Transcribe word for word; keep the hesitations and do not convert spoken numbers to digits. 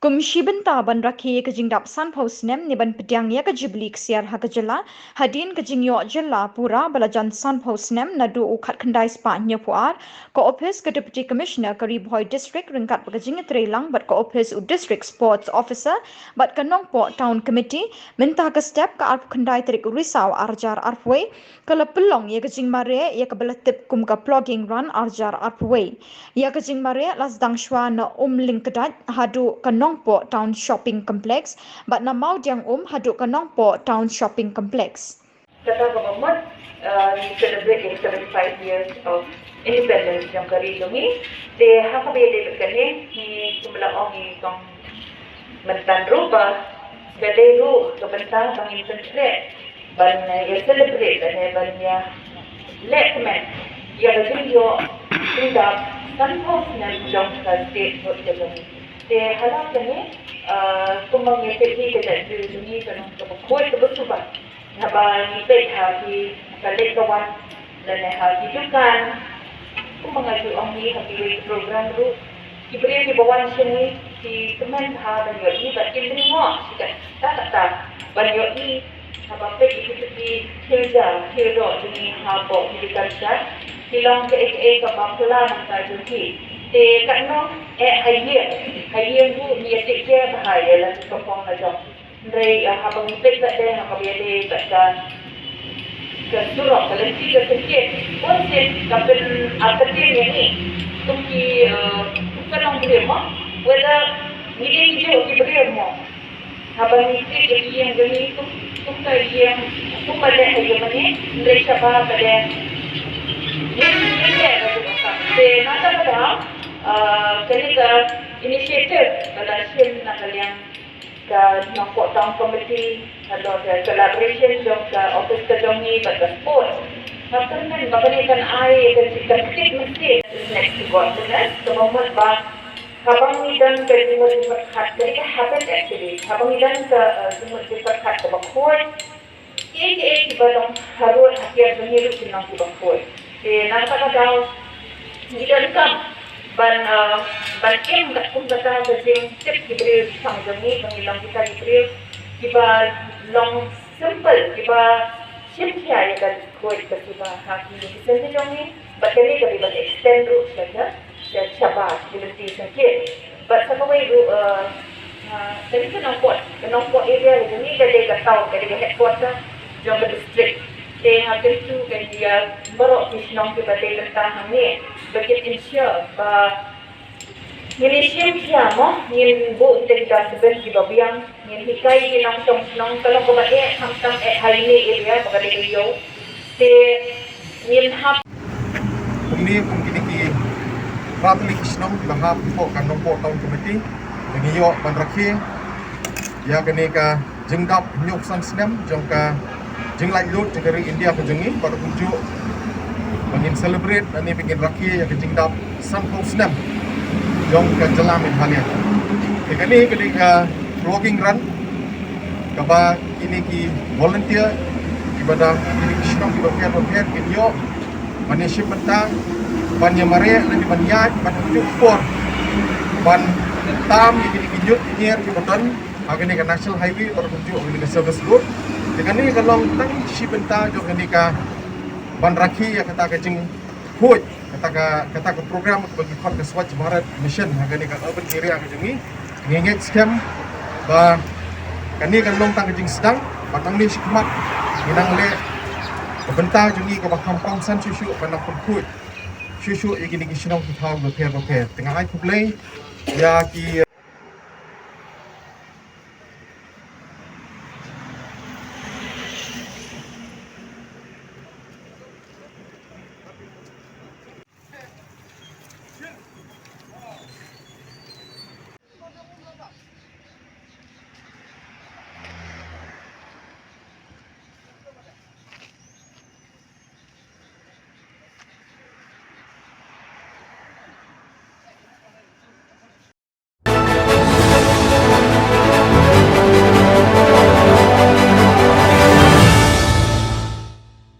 Kum shi bynta ban rakhe ïa ka jingdap sanphew snem ne ban pdiang ïa ka Jubilee Ksiar ha ka jylla, hadien ka jingïoh jylla pura ba la jan sanphew snem naduh u khatkhyndai spah hynñiewphew ar, ka ophis ka Deputy Commissioner ka Ri Bhoi District ryngkat bad ka jingïatreilang bad ka ophis u District Sports Officer bad ka Nongpoh Town Committee, mynta ka step ka arphew khyndai tarik u Risaw arhajar arphew wei, ka la pynlong ïa ka jingmareh ïa kaba la tip kum ka Plogging Run arhajar arphew wei. Ïa ka jingmareh la sdang shwa na Umlyngkdait haduh ka Nongpoh Town Shopping Complex bad na Mawdiangum haduh ka Nongpoh Town Shopping Complex. Kata kaba mut, uh, ngi celebrate the seventy-five years of independence jong ka ri jong ngi. Te ha kaba ïadei bad kane, ngi kumba la ong i kong Mynta ruh ba ka dei ruh ka bynta ba ngin pynkhreh ban ïa celebrate lane ban ïa leh kmen ïa ka jingïoh jingdap sanphew snem jong ka state hoid ka jong ngi. Te halor kane, ah, kumba ngi peit hi ka jaitbynriew jong ngi ka long kaba khuid kaba suba. Haba ngi peit ha ki ka leit ka wan lane ha ki dukan, kumba nga ju ong hi ha kiwei ki program ruh, ki briew kiba wan sha ngi ki kmen bha ban ïohi bad ki lyngngoh shi katta katta ban ïohi. Haba peit ïa kita ki khyndiat khyndiat jong ngi hapoh ki dukan sha, ki long kaei kaei kaba phylla nangta jong ki. Te katno eh ha ïing, ha ïing ruh ngi ïa take care bha ïa la ki khongpong la jong. Hynrei, ah, haba ngi peit bad dei ha kaba ïadei bad ka, ka surok, ka lynti ka syngkien, bun sien ka pynartatien ïa ngi kum ki, ah, kum ka nongbriew mo, whether ngi dei ngi juh ki briew mo. Haba ngi peit ïa ki ïing jong ngi kum, kum ka ïing, kum ba leh ha ïing mane, hynrei shabar ba leh. Ngi, ngi leh ba juh ka. Te nangta ka daw, ah, kane ka initiative ka la shim na ka liang ka Nongpoh Town Committee, ka don ka collaboration jong ka office ka jong ngi bad ka sports. Nga kyrmen ba kane kan ai ka, ka tip mynsiem. Next to godliness, ka mut ba haba ngi don ka jingmut jingpyrkhat, ka dei ka habit actually. Haba ngi don ka, eh, jingmut jingpyrkhat kaba khuid, kiei kiei kiba long harud hakhmat jong ngi ruh kin long kiba khuid. Te na kata ka daw ngi donkam ban, ah, ban im katkum kata ka jingtip ki briew ki shong jong ngi, ba ngi long kita ki briew kiba long simple, kiba shim khia ïa ka khuid ka suba ha ki seng jong ngi. Bad kane ka dei ban extend ruh sha ka, sha shabar ki lynti syngkien. Bad sa kawei ruh, eh, eh, kane ka Nongpoh, ka Nongpoh area ka jong ngi ka dei ka town, ka dei ka headquarter jong ka district. Te nga kyntu kan ïa baroh ki shnong kiba dei bynta hangne ba kin ensure ba ngin ïa shim khia mo, ngin buh kita ki dustbin kiba biang, ngin hikai ki nongshong shnong, ka long kaba eh, khamtam eh ha ine area ba ka dei ka ïew. Te ngin hap. Kumne kum kine ki phra tylli ki shnong kiba hap hapoh ka Nongpoh Town Committee, ngi ïoh ban rakhe ïa kane ka jingdap hynñiewphew san snem jong ka jinglaitluid jong ka ri India ka jong ngi, bad kumjuh ba ngin celebrate lane ba ngin rakhe ïa ka jingdap sanphew snem jong ka jylla Meghalaya. Te kane ka dei ka plogging run kaba kine ki volunteer kiba da kine ki shnong kiba pher ba pher kin ïoh ban ïa shim bynta ban ïa mareh lane ban ïaid ban ïa por ban tam ïa kine ki ñiut ki ñier kiba don ha kane ka National Highway bad kumjuh ha kane ka service road. Te kane ka long tang shi bynta jong kane ka ban rakhe ïa kata ka jingkhuid, kata ka, kata ka program kaba ngi khot ka Swachh Bharat Mission ha kane ka urban area ka jong ngi. Ngi ngeit skhem ba kane kan long tang ka jingsdang, bad nangne shakhmat ngi nang leh ka bynta jong ngi kaba kham kongsan shuh shuh ban nang pynkhuid shuh shuh ïa kine ki shnong ki thaw bapher bapher. Te nga ai khublei ïa ki